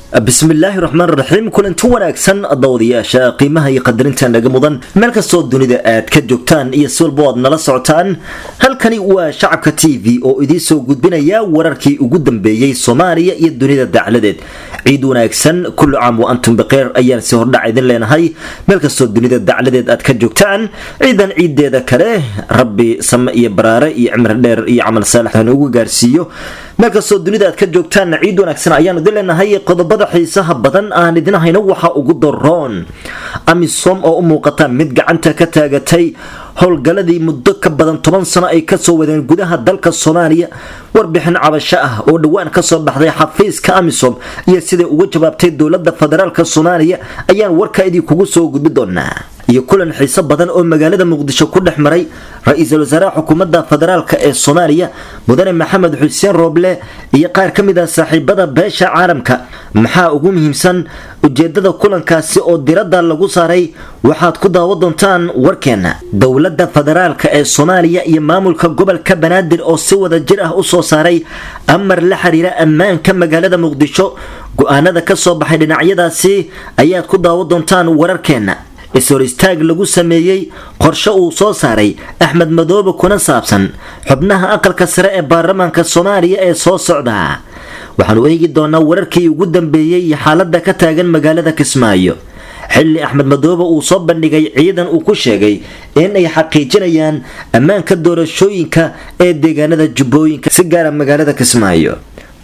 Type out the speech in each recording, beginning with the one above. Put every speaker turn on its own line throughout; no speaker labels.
Bismillaahi raxmaan raxiim. Kulanti wanaagsan, dawadayaasha qiimaha iyo qadarinta naga mudan, meel kastoo dunida aad ka joogtaan iyo si walbo aad nala socotaan, halkani waa Shacabka TV oo idiin soo gudbinaya wararkii ugu dambeeyey Soomaaliya iyo dunida dacladeed. Ciid wanaagsan, kullu caam wa antum bikhayr ayaan si hordhac idin leenahay meel kastoo dunida dacladeed aad ka joogtaan. Ciidan ciideeda kale Rabbi same iyo baraare iyo cimri dheer iyo camal saalax ugu gaarsiiyo. Meel kastoo dunida aad ka joogtaanna ciid wanaagsan ayaanu idin leenahay. Qodobada xiisaha badan aan idin hayno waxaa ugu daroon AMISOM oo u muuqata mid gacanta ka taagatay howlgaladii muddo ka badan 10 sano ay kasoo wadeen gudaha dalka Soomaaliya. Warbixin cabasho ah oo dhowaan kasoo baxday xafiiska AMISOM iyo siday uga jawaabtay dowlada federaalka Soomaaliya ayaan warka idinkugu soo gudbi doonaa, iyo kulan xiiso badan oo magaalada Muqdisho ku dhex maray ra-iisul wasaaraha xukuumadda federaalka ee Soomaaliya, mudane Maxamed Xuseen Rooble, iyo qaar ka mid ah saaxiibada beesha caalamka. Maxaa ugu muhiimsan ujeedada kulankaasi oo diradda lagu saaray? Waxaad ku daawo doontaan warkeena. Dowladda federaalka ee Soomaaliya iyo maamulka gobolka Banaadir oo si wada jir ah usoo saaray amar la xiriira ammaanka magaalada Muqdisho, go-aanada ka soo baxay dhinacyadaasi ayaad ku daawo doontaan wararkeena. Is-hor istaag lagu sameeyey qorshe uu soo saaray Axmed Madoobe kuna saabsan xubnaha aqalka sare ee baarlamaanka Soomaaliya ee soo socda. Waxaanu eegi doonaa wararkii ugu dambeeyey iyo xaaladda ka taagan magaalada Kismaayo, xilli Axmed Madoobe uu soo bandhigay ciidan uu ku sheegay in ay xaqiijinayaan ammaanka doorashooyinka ee deegaanada Jubbooyinka, si gaara magaalada Kismaayo.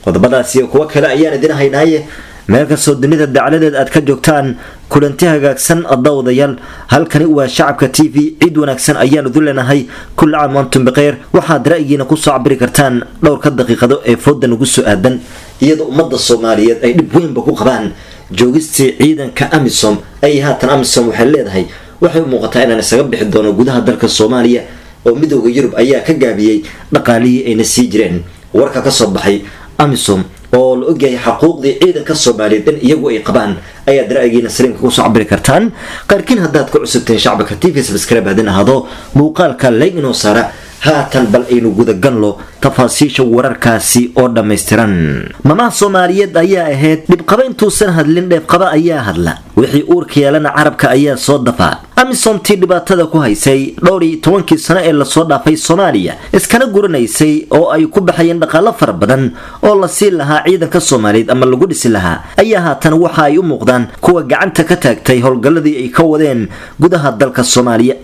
Qodobadaas iyo kuwo kale ayaan idin haynaaye, meel kastoo dunida dacladeed aad ka joogtaan, kulanti hagaagsan dawadayaal. Halkani waa Shacabka TV. Ciid wanaagsan ayaanu idin leenahay, kulli caam antum bikhayr. Waxaad ra'yigiina kusoo cabiri kartaan dhowrka daqiiqado ee fooda nagu soo aadan, iyadoo ummadda Soomaaliyeed ay dhib weynba ku qabaan joogistii ciidanka AMISOM. Ay haatan AMISOM waxay leedahay waxay u muuqataa inaan isaga bixi doono gudaha dalka Soomaaliya, oo Midooda Yurub ayaa ka gaabiyey dhaqaalihii ayna sii jireen. Warka kasoo baxay AMISOM oo la ogyahay xaquuqdii ciidanka Soomaaliyeed in iyagu ay qabaan ayaad ra'yigiina saliimka kusoo cabiri kartaan. Qaarkiin haddaad ku cusubteen Shacabka TV, subscribe hadin ahaado, muuqaalka like inoo saara. Haatan bal aynu gudagalno tafaasiisha wararkaasi oo dhammaystiran. Mamaha Soomaaliyeed ayaa ahayd: "Dhibqaba intuusan hadlin, dheefqaba ayaa hadla, wixii uurka yeelana carabka ayaa soo dafaa." AMISOMtii dhibaatada ku haysay dhowr iyo tobankii sano ee lasoo dhaafay Soomaaliya, iskana guranaysay oo ay ku baxayeen dhaqaalo fara badan oo la siin lahaa ciidanka Soomaaliyeed ama lagu dhisi lahaa, ayaa haatan waxa ay u muuqdaan kuwa gacanta ka taagtay howlgalladii ay ka wadeen gudaha dalka Soomaaliya.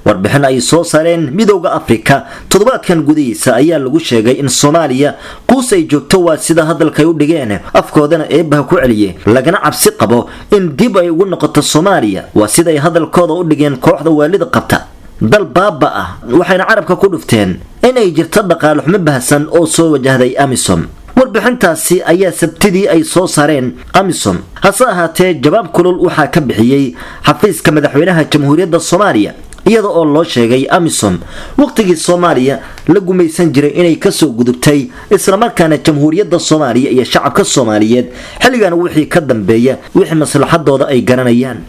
Warbixin ay soo saareen Midooda Afrika toddobaadkan gudihiisa ayaa lagu sheegay in Soomaaliya quus ay joogto, waa sida hadalkay u dhigeen, afkoodana eebbaha ku celiye, lagana cabsi qabo in dib ay ugu noqoto Soomaaliya, waa siday hadalkooda u dhigeen kooxda waalida qabta, dal baaba ah. Waxayna carabka ku dhufteen inay jirto dhaqaale xumo baahsan oo soo wajahday AMISOM. Warbixintaasi ayaa Sabtidii ay soo saareen AMISOM. Hase ahaatee, jawaab kulul waxaa ka bixiyey xafiiska madaxweynaha Jamhuuriyadda Soomaaliya, iyada oo loo sheegay AMISOM waqtigii Soomaaliya la gumaysan jiray inay kasoo gudubtay, islamarkaana Jamhuuriyadda Soomaaliya iyo shacabka Soomaaliyeed xilligan wixii ka dambeeya wixii maslaxadooda ay garanayaan.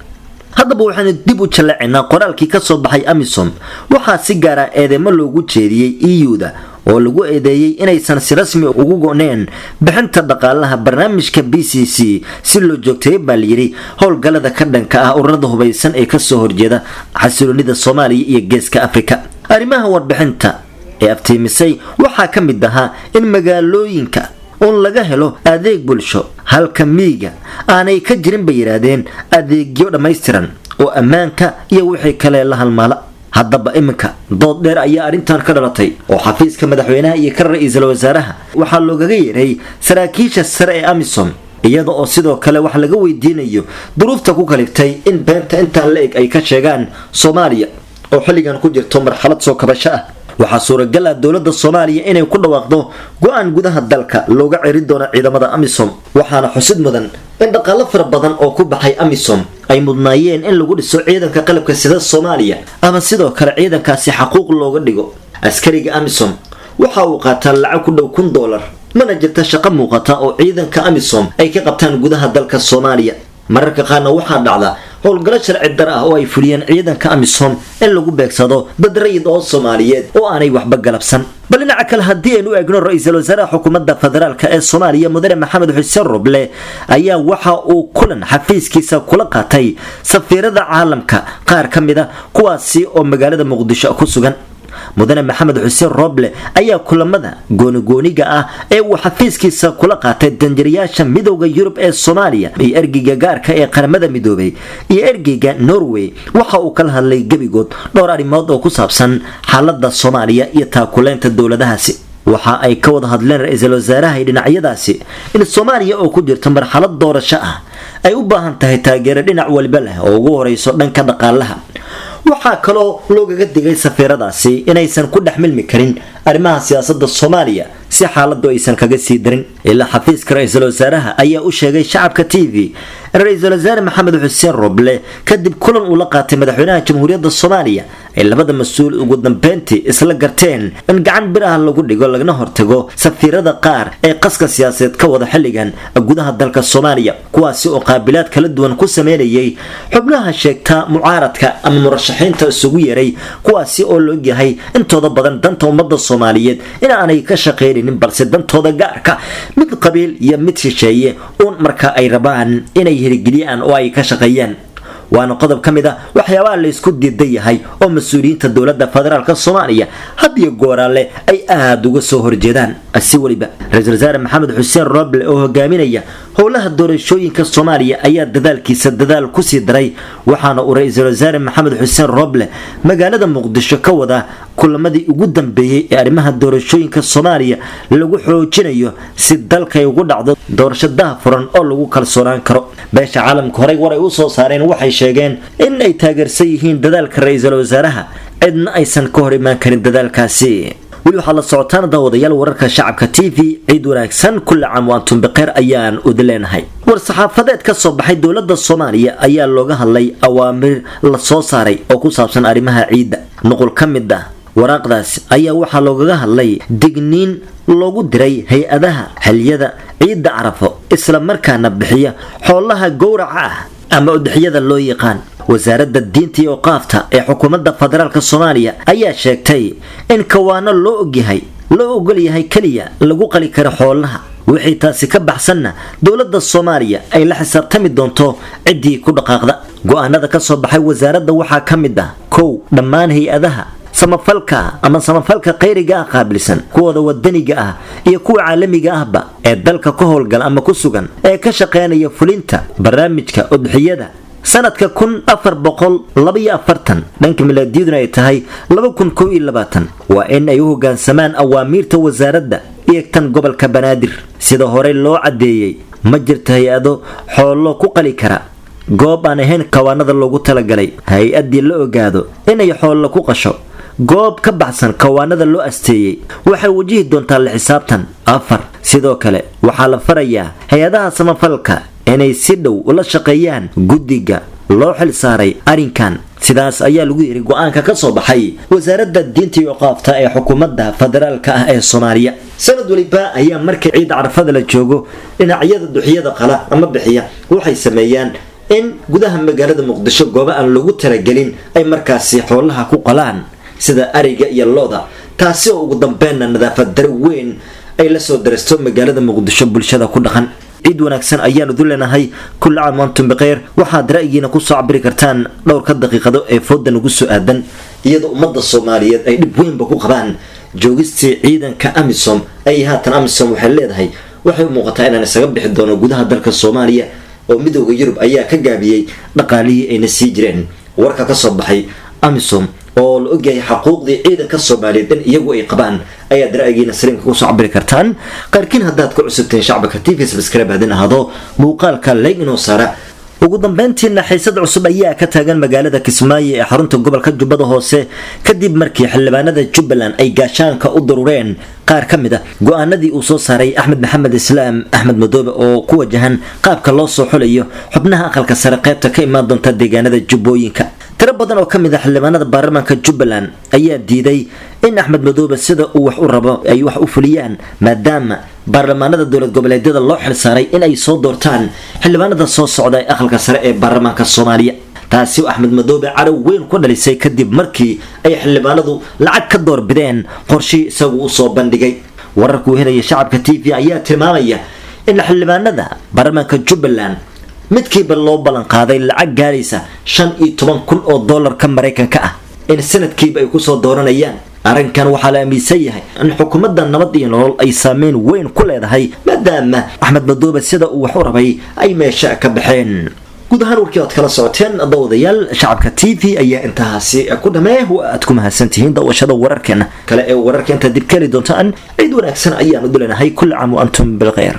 Haddaba waxaynu dib u jallacinaa qoraalkii kasoo baxay AMISOM. Waxaa si gaara eedeymo loogu jeediyey EU-da, oo lagu eedeeyey inaysan si rasmi ugu go-neen bixinta dhaqaalaha barnaamijka PCC si loo joogteeyo, baa layidhi, howlgallada ka dhanka ah ururada hubaysan ee kasoo horjeeda xasiloonida Soomaaliya iyo Geeska Afrika. Arrimaha warbixinta ee aftiimisay waxaa ka mid ahaa in magaalooyinka un laga helo adeeg bulsho, halka miyiga aanay ka jirin, bay yidhaahdeen, adeegyo dhammaystiran oo ammaanka iyo wixii kale la halmaala. Haddaba iminka dood dheer ayaa arrintan ka dhalatay, oo xafiiska madaxweynaha iyo ka ra-iisul wasaaraha waxaa loogaga yeeray saraakiisha sare ee AMISOM, iyada oo sidoo kale wax laga weydiinayo duruufta ku kaliftay in beenta intaan la eg ay ka sheegaan Soomaaliya oo xilligan ku jirto marxalad soo kabasho ah. Waxaa suuragal ah dowladda Soomaaliya inay ku dhawaaqdo go-aan gudaha dalka looga cerin doono ciidamada AMISOM, waxaana xusid mudan in dhaqaalo fara badan oo ku baxay AMISOM ay mudnaayeen in lagu dhiso ciidanka qalabka sida Soomaaliya, ama sidoo kale ciidankaasi xaquuq looga dhigo. Askariga AMISOM waxa uu qaataa lacag ku dhow $1000, mana jirta shaqo muuqata oo ciidanka AMISOM ay ka qabtaan gudaha dalka Soomaaliya. Mararka qaarna waxaa dhacda Howlgallo sharci dar ah oo ay fuliyeen ciidanka AMISOM in lagu beegsado dad rayid oo Soomaaliyeed oo aanay waxba galabsan. Bal dhinaca kale haddii aynu eegno, ra-iisul wasaaraha xukuumadda federaalka ee Soomaaliya, mudane Maxamed Xuseen Roble, ayaa waxa uu kulan xafiiskiisa kula qaatay safiirada caalamka qaar ka mid a, kuwaasi oo magaalada Muqdisho ku sugan. Mudane Maxamed Xuseen Roble ayaa kulamada goonigooniga ah ee uu xafiiskiisa kula qaatay danjirayaasha Midowda Yurub ee Soomaaliya iyo ergeyga gaarka ee Qaramada Midoobay iyo ergeyga Norway waxa uu kala hadlay gebigood dhowr arrimood oo ku saabsan xaalada Soomaaliya iyo taakuleynta dowladahaasi. Waxa ay ka wada hadleen ra-iisul wasaaraha iyo dhinacyadaasi in Soomaaliya oo ku jirta marxalad doorasho ah ay u baahan tahay taageero dhinac waliba leh, oo ugu horeyso dhanka dhaqaalaha. Waxaa kaloo loogaga digay safiiradaasi inaysan ku dhex milmi karin arrimaha siyaasadda Soomaaliya si xaaladu aysan kaga sii darin. Ilaa xafiiska ra-iisul wasaaraha ayaa u sheegay Shacabka TV in ra-iisul wasaare Maxamed Xuseen Roble, kadib kulan uu la qaatay madaxweynaha Jamhuuriyadda Soomaaliya, ay labada mas-uul ugu dambeyntii isla garteen in gacan bir ah lagu dhigo lagana hortago safiirada qaar ee qaska siyaasadeed ka wada xilligan gudaha dalka Soomaaliya, kuwaasi oo qaabilaad kala duwan ku sameynayay xubnaha sheegta mucaaradka ama murashaxiinta isugu yeeray, kuwaasi oo la ogyahay intooda badan danta ummadda Soomaaliyeed in aanay ka shaqaynaynin, balse dantooda gaarka, mid qabiil iyo mid shisheeye uun, marka ay rabaan inay hirgeliyaan oo ay ka shaqeeyaan. Waana qodob ka mid a waxyaabaha laysku diidan yahay oo mas-uuliyiinta dowladda federaalka Soomaaliya had iyo gooraale ay aada uga soo horjeedaan. Si weliba, ra-iisul wasaare Maxamed Xuseen Roble oo hogaaminaya howlaha doorashooyinka Soomaaliya ayaa dadaalkiisa dadaal kusii daray, waxaana uu ra-iisul wasaare Maxamed Xuseen Roble magaalada Muqdisho ka wadaa kulamadii ugu dambeeyey ee arrimaha doorashooyinka Soomaaliya lagu xoojinayo si dalkay ugu dhacdo doorasho daahfuran oo lagu kalsoonaan karo. Beesha caalamka horey war ay u soo saareen waxay sheegeen in ay taageersan yihiin dadaalka ra-iisul wasaaraha, cidna aysan ka hor imaan karin dadaalkaasi. Weli waxaad la socotaan, daawadayaal, wararka Shacabka TV. Ciid wanaagsan, kulli caam wa antum bikhayr ayaan udi leenahay. War saxaafadeed ka soo baxay dowladda Soomaaliya ayaa looga hadlay awaamir la soo saaray oo ku saabsan arrimaha ciidda. Nuqul ka mid ah waraaqdaas ayaa waxaa loogaga hadlay digniin loogu diray hay-adaha xiliyada ciidda Carafo isla markaana bixiya xoolaha gowraca ah ama udxiyada loo yaqaan. Wasaaradda Diinta iyo Awqaafta ee xukuumadda federaalka Soomaaliya ayaa sheegtay in kawaano loo ogyahay, loo ogol yahay keliya lagu qali karo xoolaha, wixii taasi ka baxsanna dowladda Soomaaliya ay la xisaabtami doonto ciddii ku dhaqaaqda. Go-aanada ka soo baxay wasaaradda waxaa ka mid ah: kow, dhammaan hay-adaha samafalka ama samafalka khayriga ah qaabilsan, kuwooda wadaniga ah iyo kuwa caalamiga ahba, ee dalka ka howlgala ama ku sugan ee ka shaqeynaya fulinta barnaamijka udxiyada sanadka 1442 dhanka milaadiyaduna ay tahay 2021, waa in ay u hoggaansamaan awaamiirta wasaaradda iyo tan gobolka Banaadir. Sida horey loo caddeeyey, ma jirto hay-ado xoolo ku qali kara goob aan ahayn kawaanada loogu talagalay. Hay-addii la ogaado inay xoolo ku qasho goob ka baxsan kawaanada loo asteeyey waxay wajihi doontaa la xisaabtan. Afar, sidoo kale waxaa la farayaa hay-adaha samafalka inay si dhow ula shaqeeyaan guddiga loo xil saaray arrinkan. Sidaas ayaa lagu yiri go-aanka ka soo baxay Wasaaradda Diinta iyo Awqaafta ee xukuumadda federaalka ah ee Soomaaliya. Sanad waliba ayaa markii ciid Carafada la joogo, dhinacyada duxiyada qala ama bixiya waxay sameeyaan in gudaha magaalada Muqdisho goobo aan lagu talagelin ay markaasi xoolaha ku qalaan, sida ariga iyo lo'da, taasi oo ugu dambeynna nadaafad dare weyn ay la soo daristo magaalada Muqdisho bulshada ku dhaqan. Ciid wanaagsan ayaanu dul leenahay, kulli caam antum bikhayr. Waxaad ra'yigiina kusoo cabiri kartaan dhowrka daqiiqado ee fooda nagu soo aadan, iyadoo ummadda Soomaaliyeed ay dhib weynba ku qabaan joogistii ciidanka AMISOM. Ay haatan AMISOM waxay leedahay waxay u muuqataa inaan isaga bixi doono gudaha dalka Soomaaliya, oo Midowda Yurub ayaa ka gaabiyey dhaqaalihii ayna sii jireen. Warka kasoo baxay AMISOM oo la ogyahay xaquuqdii ciidanka Soomaaliyeed in iyagu ay qabaan ayaad ra'yigiina saliimka kusoo cabiri kartaan. Qaarkiin haddaad ku cusubteen Shacabka TV, subscribe hadin ahaado, muuqaalka like inoo saara. Ugu dambeyntiina, xiisad cusub ayaa ka taagan magaalada Kismaayo ee xarunta gobolka Jubbada Hoose, kadib markii xildhibaanada Jubbaland ay gaashaanka u durureen qaar ka mid a go-aanadii uu soo saaray Axmed Maxamed Islaam, Axmed Madoobe, oo ku wajahan qaabka loo soo xulayo xubnaha aqalka sare qaybta ka imaan doonta deegaanada Jubbooyinka. Tiro badan oo ka mid a xildhibaanada baarlamaanka Jubbaland ayaa diiday in Axmed Madoobe sida uu wax u rabo ay wax u fuliyaan, maadaama baarlamaanada dowlad goboleedyada loo xil saaray in ay soo doortaan xildhibaanada soo socda ee aqalka sare ee baarlamaanka Soomaaliya. Taasi oo Axmed Madoobe cadow weyn ku dhalisay kadib markii ay xildhibaanadu lacag ka doorbideen qorshii isagu usoo bandhigay. Wararkuu helaya Shacabka TV ayaa tilmaamaya in xildhibaanada baarlamaanka Jubbaland midkiiba loo ballan qaaday lacag gaaraysa 15,000 oo doolarka Maraykanka ah in sanadkiiba ay kusoo dooranayaan. Arrinkan waxaa la aaminsan yahay in xukuumadda Nabad iyo Nolol ay saameyn weyn ku leedahay, maadaama Axmed Madoobe sida uu wax u rabay ay meesha ka baxeen. Guud ahaan warkii oad kala socoteen, dawadayaal, Shacabka TV ayaa intahaasi ku dhamee. Wa aad ku mahadsantihiin dawashada wararkeena kale ee wararka. Intaad dib ka heli doontaan, ciid wanaagsan ayaanu dilanahay. Kulli caam wa antum bilkhayr.